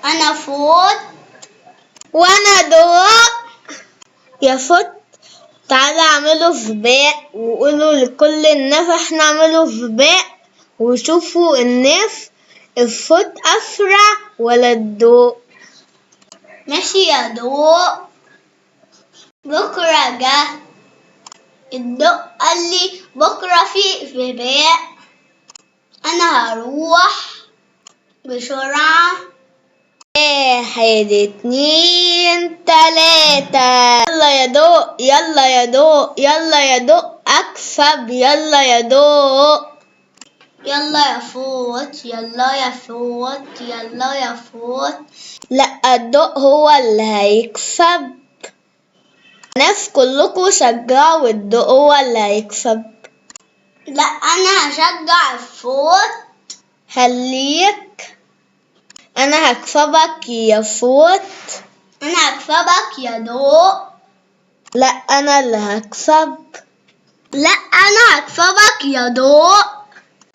انا فوت. وانا ضوء. يا فوت، تعالى اعملوا سباق وقولوا لكل الناس احنا اعملوا سباق وشوفوا الناس الفوت اسرع ولا الضوء. ماشي يا ضوء. بكرة جه الضوء قال لي بكرة في سباق، انا هروح بسرعة. 1 2 3، يلا يا ضوء، يلا يا ضوء، يلا يا ضوء، اكسب، يلا يا ضوء. يلا يا فوت، يلا يا فوت، يلا يا فوت. لا، الضوء هو اللي هيكسب. ناس كلكم شجعوا الضوء هو اللي هيكسب. لا، انا هشجع الفوت. خليك، انا هكسبك يا فوت. انا هكسبك يا ضوء. لا، انا اللي هكسب. لا، انا هكسبك يا ضوء.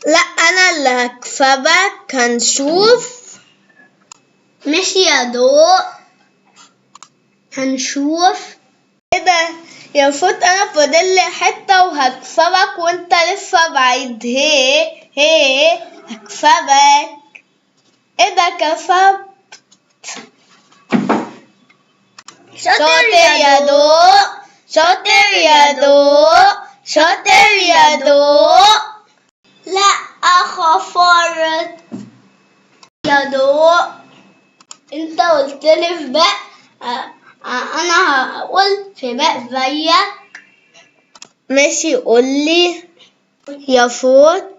لا، انا اللي هكسبك. هنشوف. ماشي يا ضوء، هنشوف. ايه ده يا فوت؟ انا فاضل لي حتة وهكسبك وانت لسه بعيد. هي هي هكسبك. ايه ده، كسب. شاطر يا ضوء، شاطر يا ضوء، شاطر يا ضوء. لا، خفرت يا ضوء. انت قلت لي سباق، انا هقول سباق زيك. ماشي، قولي يا فوت.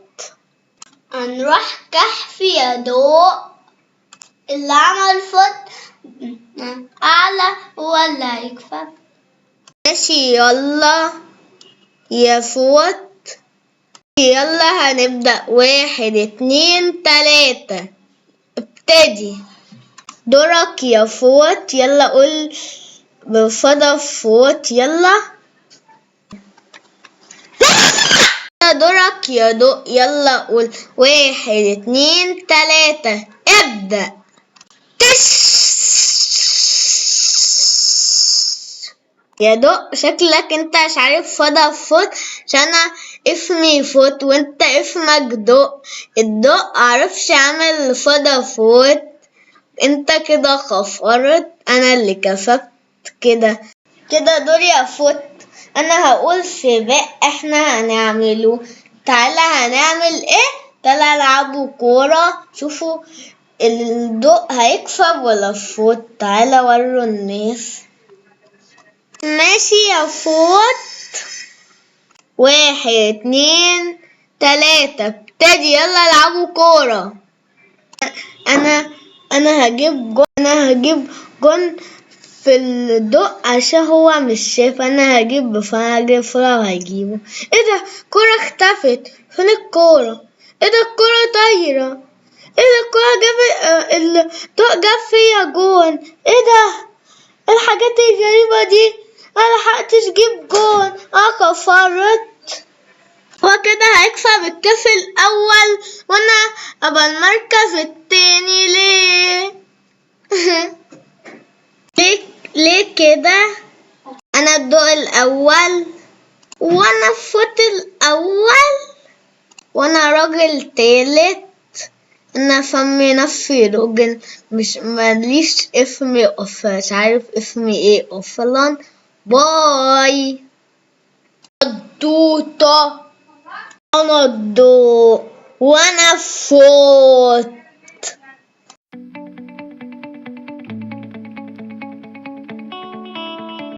هنروح كهف يا ضوء، اللي عمل فوت اعلى هو اللي هيكسب. ماشي، يلا يا فوت، يلا هنبدأ. 1 2 3، ابتدي. دورك يا فوت، يلا قول بفضل فوت، يلا. دورك يا ضوء، يلا قول. 1 2 3، ابدأ. تش يا ضوء، شكلك انت مش عارف فضل فوت، عشان انا اسمي فوت وانت اسمك ضوء. الضوء عرفش اعمل فضل فوت، انت كده خسرت، انا اللي كسبت. كده كده دور يا فوت. انا هقول سباق احنا هنعمله. تعالى هنعمل ايه؟ تعالى العبوا كورة، شوفوا الضوء هيكسب ولا الفوت. تعالى وروا الناس. ماشي يا فوت. 1 2 3، ابتدي، يلا العبوا كورة. انا هجيب جون، انا هجيب جون في الضوء عشان هو مش شايف. انا هجيب، فانا هجيب بسرعة وهجيبه. ايه ده؟ كرة اختفت. فين الكورة؟ ايه ده؟ الكورة طايرة. ايه ده؟ الكورة جاب، الضوء جاب فيا جون. ايه ده؟ إيه الحاجات الغريبة دي؟ انا ملحقتش اجيب جون، انا كفرت. هو كده هيكسب الكاس الاول وانا ابقى المركز التاني. ليه؟ ليه ليه كده؟ انا الضوء الاول وانا الفوت الاول وانا راجل تالت. انا اسمي نفسي راجل، مش ماليش اسمي اصلا، مش عارف اسمي ايه اصلا. باي. التوتة. انا الضوء وانا الفوت.